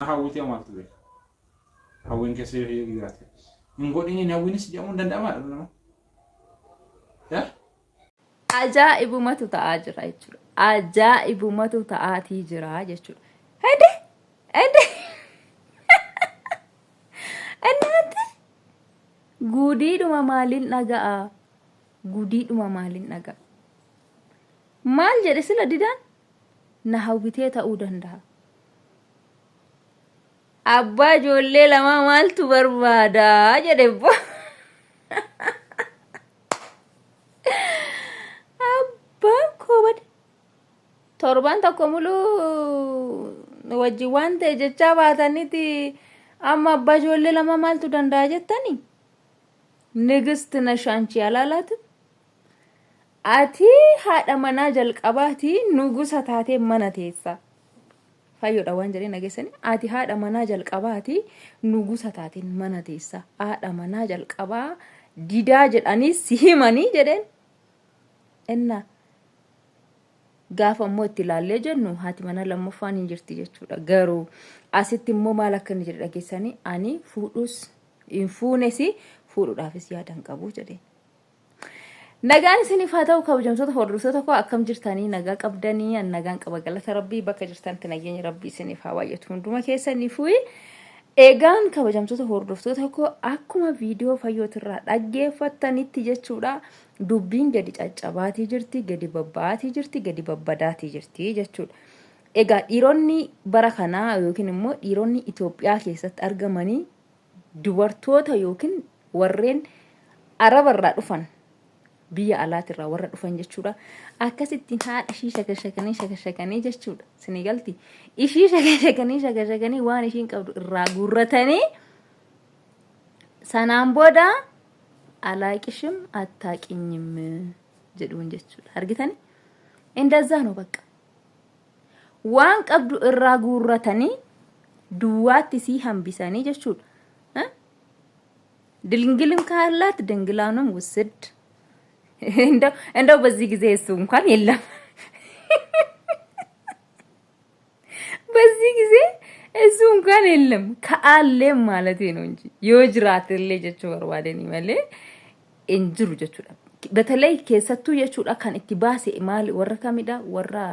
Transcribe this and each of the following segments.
hawwitee maaltu beeka? Hawwiin keessa yoo jiraate. Hin godhini hin hawwinis jedhamuu hin danda'amaa dhala namaa. Yaa? Ajaa'ibumatu ta'aa jira jechuudha. Ajaa'ibumatu ta'aatii jira jechuudha. Ede! Ede! Innaatti guudiidhuma maaliin dhaga'a? Guudiidhuma maaliin dhaga'a? Maal jedhe sila didaan? Na hawwitee ta'uu danda'a. Abbaa ijoollee lamaa maaltu barbaada jedhe bbo. Abbaan koo bade. Torban tokko muluu wajjin waan ta'e jechaa baataniiti amma abbaa ijoollee lamaa maaltu danda'a jettani? Nigist nash anchi alaalaatim. Ati haadha manaa jalqabaati nugusa taatee mana teessa. Fayyodha waan jedhee nageessani. Ati haadha manaa jalqabaati nugusa taateen mana teessa. Haadha manaa jalqabaa didaa jedhanii si himanii jedheen. Enna gaafa immoo itti ilaallee jennu haati manaa lammaffaan hin jirti jechuudha. Garuu asitti immoo maal akka inni jedhe dhageessanii ani fuudhus hin fuunes fuudhuudhaafis yaada hin qabu jedheen. Nagaan isiniif haa ta'u kabajamtoota hordoftoota koo akkam jirtanii nagaa qabdanii an nagaan qaba galata rabbii bakka jirtanitti nageenyi rabbii isiniif haa baay'atu hunduma keessaniifuu egaan kabajamtoota hordoftoota koo akkuma viidiyoo fayyootirraa dhaggeeffattanitti jechuudha dubbiin gadi caccabaatii jirti gadi babba'aatii jirti gadi babbadaatii jirti jechuudha. Egaa dhiironni bara kanaa yookiin immoo dhiironni Itoophiyaa keessatti argamanii dubartoota yookiin warreen araba irraa dhufan biyya alaatirraa warra dhufan jechuudha. Akkasittiin haadha ishii shakashakanii shakashakanii jechuudha. Isinii galti. Ishii shakashakanii shakashakanii waan ishiin qabdu irraa guurratanii sanaan booda alaaqishim attaaqinyim jedhuun jechuudha. Argitani? Indazaa nu bakka. Waan qabdu irraa guurratanii duwwaatti sii hambisanii jechuudha. ድንግልም ካላት ድንግላኑም ውስድ እንደው እንደው በዚህ ጊዜ እሱ እንኳን የለም። በዚህ ጊዜ እሱ እንኳን የለም ከአሌም ማለት ነው እንጂ yoo jiraatellee jechuu barbaadanii malee hin jiru jechuudha. በተለይ keessattuu jechuudha kan itti baase maali warra kamidha warra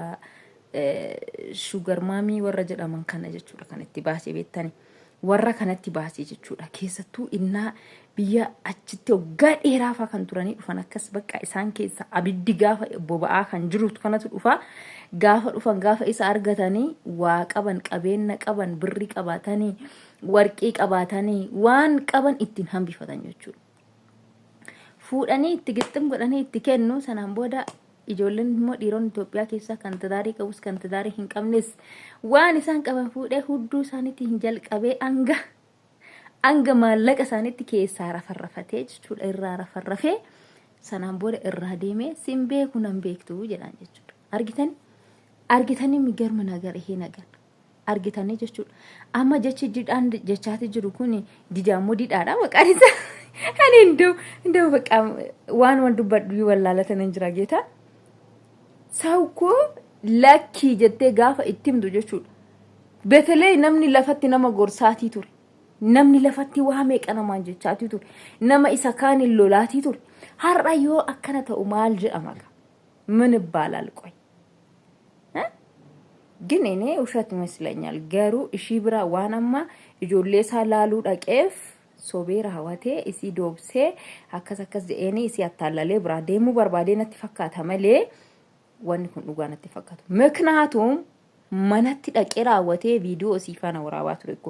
shugar maamii warra jedhaman kana jechuudha kan itti baase beektani. Warra kanatti baase jechuudha. Keessattuu innaa biyya achitti waggaa dheeraa faa kan turanii dhufan akkas bakka isaan keessa abiddi gaafa boba'aa kan jiru kanatu dhufa. Gaafa dhufan gaafa isa argatanii waa qaban qabeenna qaban birrii qabaatanii warqii qabaatanii waan qaban ittiin hambifatan jechuudha. Fuudhanii itti gixxim godhanii itti kennu sanaan booda Ijoolleen immoo dhiironni Itoophiyaa keessaa kan tidaarii qabus kan tidaarii hin qabnes waan isaan qaban fuudhee hudduu isaaniitti hin jalqabee hanga hanga maallaqa isaaniitti keessaa rafarrafatee jechuudha irraa rafarrafee sanaan booda irraa deemee sin beeku nan beektu jedhaan jechuudha. Argitanii argitanii migarma nagar ihee nagar argitanii jechuudha. Amma jechi didhaan jechaati jiru kun didaa immoo didhaadha maqaan isaa. Ani indoo indoo baqa waan waan dubbadhu yoo wallaalatan hin jira geeta. Saw koo lakkii jettee gaafa itti himtu jechuudha. Betelee namni lafatti nama gorsaatii ture. Namni lafatti waa meeqa namaan jechaatii ture. Nama isa kaaniin lolaatii ture. Har'a yoo akkana ta'u maal jedhama? ምን ይባላል? ቆይ ግን እኔ ውሸት ይመስለኛል። Garuu ishii bira waan amma ijoollee isaa laaluu dhaqeef sobee raawwatee isii doobsee akkas akkas jedheenii isii attaallalee biraa deemuu barbaadee natti fakkaata malee wanni kun dhugaa natti fakkaatu. ምክንያቱም manatti dhaqee raawwatee viidiyoo isii faana waraabaa ture ko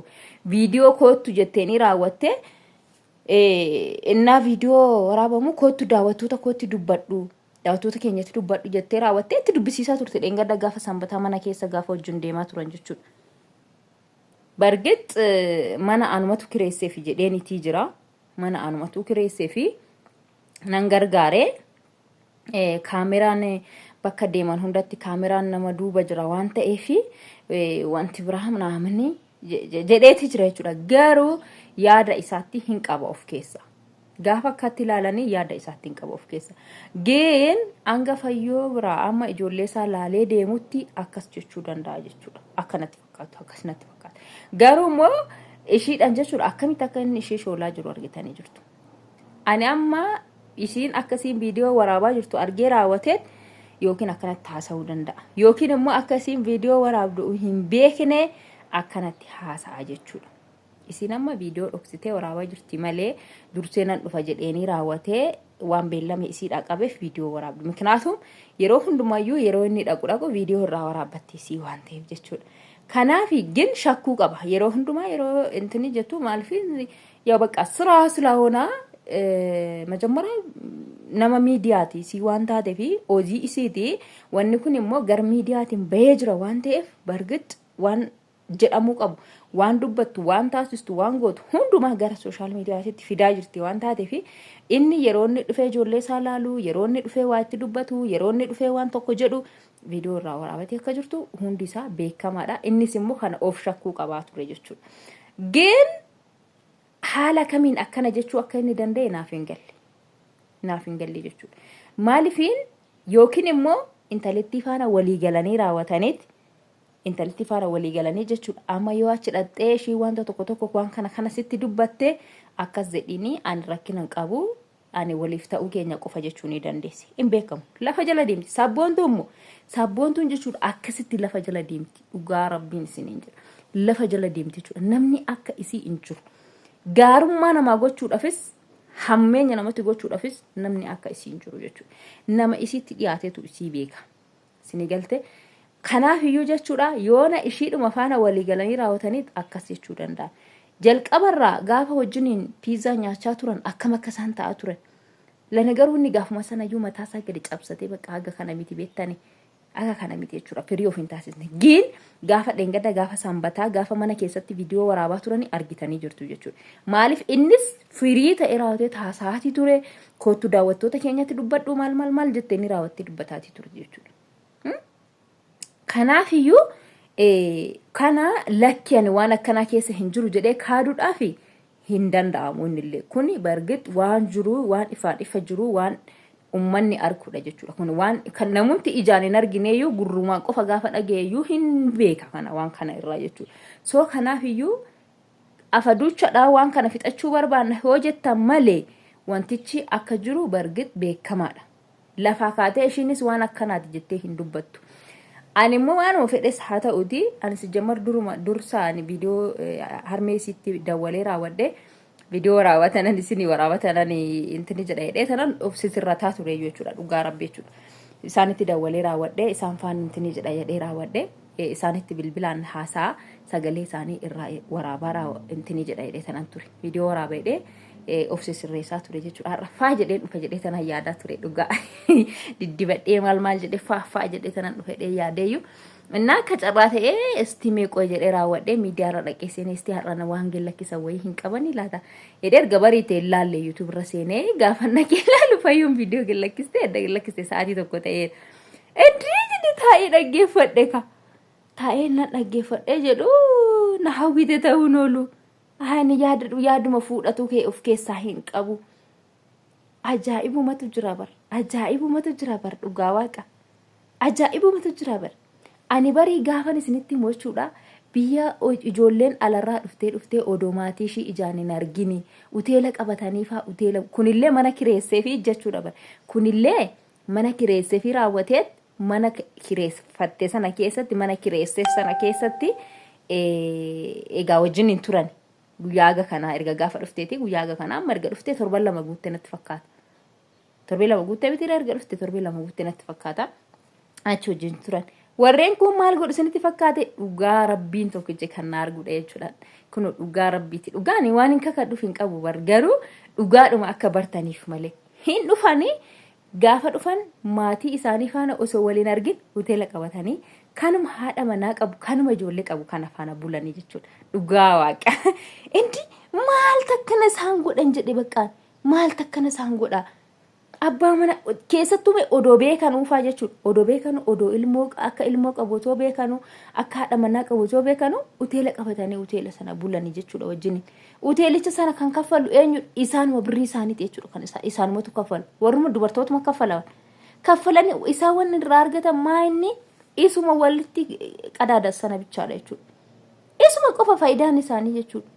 viidiyoo koottu jetteenii raawwattee innaa viidiyoo waraabamu koottu daawwattoota kootti dubbadhu daawwattoota keenyatti dubbadhu jettee raawwattee itti dubbisiisaa turte dheengadda gaafa sanbataa mana keessa gaafa wajjin deemaa turan jechuudha. Bargix mana anumatu kireesseefi jedheen itii jira. Mana anumatu kireesseefi nan gargaaree kaameraan bakka deeman hundatti kaameraan nama duuba jira waan ta'eef wanti biraa naamni jedheeti jira jechuudha. Garuu yaada isaatti hin qaba of keessa. Gaafa akkatti ilaalanii yaada isaatti hin qaba of keessa. Geen hanga fayyoo biraa amma ijoollee isaa laalee deemutti akkas jechuu danda'a jechuudha. Akka natti fakkaatu akkas natti fakkaata. Garuu immoo ishiidhaan jechuudha akkamitti akka inni ishee shoolaa jiru argitanii jirtu. Ani amma isiin akkasiin viidiyoo waraabaa jirtu argee raawwateet yookiin akkanatti haasa'uu danda'a. Yookiin immoo akkasiin viidiyoo waraabdu hin beekne akkanatti haasa'a jechuudha. Isiin amma viidiyoo dhoksitee waraabaa jirti malee dursee nan dhufa jedheenii raawwatee waan beellama isiidhaa qabeef viidiyoo waraabdu. Miknaatum yeroo hundumayyuu yeroo inni dhaqu dhaqu viidiyoo irraa waraabbatti isii waan ta'eef jechuudha. Kanaaf gin shakkuu qaba. Yeroo hundumaa yeroo intini jettu maaliif yaa bakka siraa silahoonaa መጀመሪያ nama miidiyaati isii waan taateef hojii isiiti wanni kun immoo gar miidiyaatiin bahee jira waan ta'eef bargit waan jedhamuu qabu waan dubbattu waan taasistu waan gootu hundumaa gara sooshaal miidiyaatitti fidaa jirti waan taateef inni yeroo inni dhufee ijoollee isaa laalu yeroo inni dhufee waa itti dubbatu yeroo inni dhufee waan tokko jedhu viidiyoo irraa waraabatee akka jirtu hundi isaa beekamaadha. Innis immoo kana of shakkuu qabaa ture jechuudha. Gin haala kamiin akkana jechuu akka inni danda'e naaf hin galle. Naaf hin galle jechuudha. Maalifiin yookiin immoo intalittii faana walii galanii raawwataniit intalittii faana walii galanii jechuudha. Amma yoo achi dhaqxee ishii wanta tokko tokko waan kana kana sitti dubbatte akkas jedhini ani rakkina hin qabu ani waliif ta'uu keenya qofa jechuu ni dandeessi. Hin beekamu. Lafa jala deemti. Sabboontuun immoo sabboontuun jechuudha akkasitti lafa jala deemti. Dhugaa rabbiin isiniin jira. Lafa jala deemti jechuudha. Namni akka isii hin jiru. Gaarummaa namaa gochuudhaafis hammeenya namatti gochuudhaafis namni akka isii hin jiru jechuudha. Nama isiitti dhiyaatetu isii beeka. Isinii galte kanaaf iyyuu jechuudha yoona ishiidhuma faana walii galanii raawwataniit akkas jechuu danda'a. Jalqabarraa gaafa wajjiniin piizaa nyaachaa turan akkam akka isaan ta'aa turan. Lana garuu inni gaafuma sanayyuu mataa isaa gadi cabsatee bakka haga kana miti beektani. Akka kana miti jechuudha. Firii of hin taasisne. Giin gaafa dheengadda gaafa sanbataa gaafa mana keessatti viidiyoo waraabaa turanii argitanii jirtu jechuudha. Maaliif innis firii ta'e raawwatee haasa'aatii ture kottu daawwattoota keenyatti dubbadhu maal maal maal jettee inni raawwattee dubbataatii ture jechuudha. Kanaafiyyuu kana lakki ani waan akkanaa keessa hin jiru jedhee kaaduudhaaf hin danda'amu innillee. Kuni bargit waan jiru waan ifaan ifa jiru waan ummanni arguudha jechuudha. Kun waan kan namumti ijaan hin argineeyyuu gurrumaan qofa gaafa dhagayeeyyuu hin beeka kana waan kana irraa jechuudha. So kanaafiyyuu afaduuchadhaa waan kana fixachuu barbaanna yoo jettan malee wantichi akka jiru bargit beekamaadha. Lafaa kaatee ishiinis waan akkanaati jettee hin dubbattu. Ani immoo waanuma fedhes haa ta'uti ani sijjamar duruma dursa ani viidiyoo harmee isiitti dawwalee raawwadhe viidiyoo raawwatanan isinii waraabatanan intini jedha jedhee tanan of sisirrataa ture jechuudha dhugaa rabbi jechuudha. Isaanitti dawwalee raawwadhe isaan faan intini jedha jedhee raawwadhe isaanitti bilbilaan haasaa sagalee isaanii irraa waraabaa intini jedha jedhee tanan ture viidiyoo waraaba jedhee of sisirreessaa ture jechuudha. Har'a faa jedhee dhufa jedhee tanan yaadaa ture dhugaa. Diddibadhee maal maal jedhee faa faa jedhee tanan dhufa jedhee yaadeeyyu. Innaa akka carraa ta'ee istii meeqoo jedhee raawwadhee miidiyaarra dhaqee seenee istii har'a waan gillakkisan wayii hin qabanii laata. Jedhee erga bariitee ilaalle YouTube irra seenee gaafa naqee ilaalu fayyuun viidiyoo gillakkistee adda gillakkiste sa'aatii tokko ta'ee. Iddii jedhe taa'ee dhaggeeffadhe ka. Taa'ee na dhaggeeffadhe jedhu na hawwite ta'uun oolu. Ani yaadadhu yaaduma fuudhatu kee of keessaa hin qabu. Ajaa'ibumatu jira bar. Ajaa'ibumatu jira bar dhugaa waaqa. Ajaa'ibumatu jira bar. Ani barii gaafan isinitti himu jechuudha. Biyya ijoolleen alarraa dhuftee dhuftee odoo maatii ishii ijaan hin argini. Uteela qabatanii faa uteela kunillee mana kireessee fi jechuudha bar. Kunillee mana kireessee fi raawwateet mana kireeffatte sana keessatti mana kireessee sana keessatti egaa wajjin hin turan. Guyyaa haga kanaa erga gaafa dhufteeti guyyaa haga kanaa amma erga dhuftee torban 2 guutte natti fakkaata. Torbee 2 guuttee miti erga dhufte torbee 2 guutte natti fakkaata. Achi wajjin turan. Warreen kun maal godhu isinitti fakkaate dhugaa rabbiin tokkicha kan na arguudha jechuudha. Kun dhugaa rabbiiti. Dhugaan waan hin kakadhuuf hin qabu bar garuu dhugaadhuma akka bartaniif malee. Hin dhufanii gaafa dhufan maatii isaanii faana osoo waliin argin hoteela qabatanii kanuma haadha manaa qabu kanuma ijoollee qabu kana faana bulanii jechuudha. Dhugaa waaqa. Indi maal takkana isaan godhan jedhe baqqaan maal takkana isaan godhaa. Abbaa mana keessattuu mee odoo beekanuufaa jechuudha. Odoo beekanu odoo ilmoo akka ilmoo qabu otoo beekanu akka haadha manaa qabu otoo beekanu hoteela qabatanii hoteela sana bulanii jechuudha wajjin. Hoteelicha sana kan kaffalu eenyu isaanuma birrii isaaniiti jechuudha kan isaanumatu kaffalu. Warruma dubartootuma kaffalaman. Kaffalanii isaan wanni irraa argatan maa inni isuma walitti qadaada sana bichaadha jechuudha. Isuma qofa faayidaan isaanii jechuudha.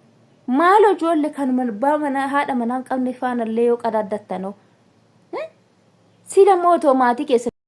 Maaloo ijoollee kan abbaa manaa haadha manaa hin qabne faanallee yoo qadaaddattanoo. Sila immoo otoo maatii keessan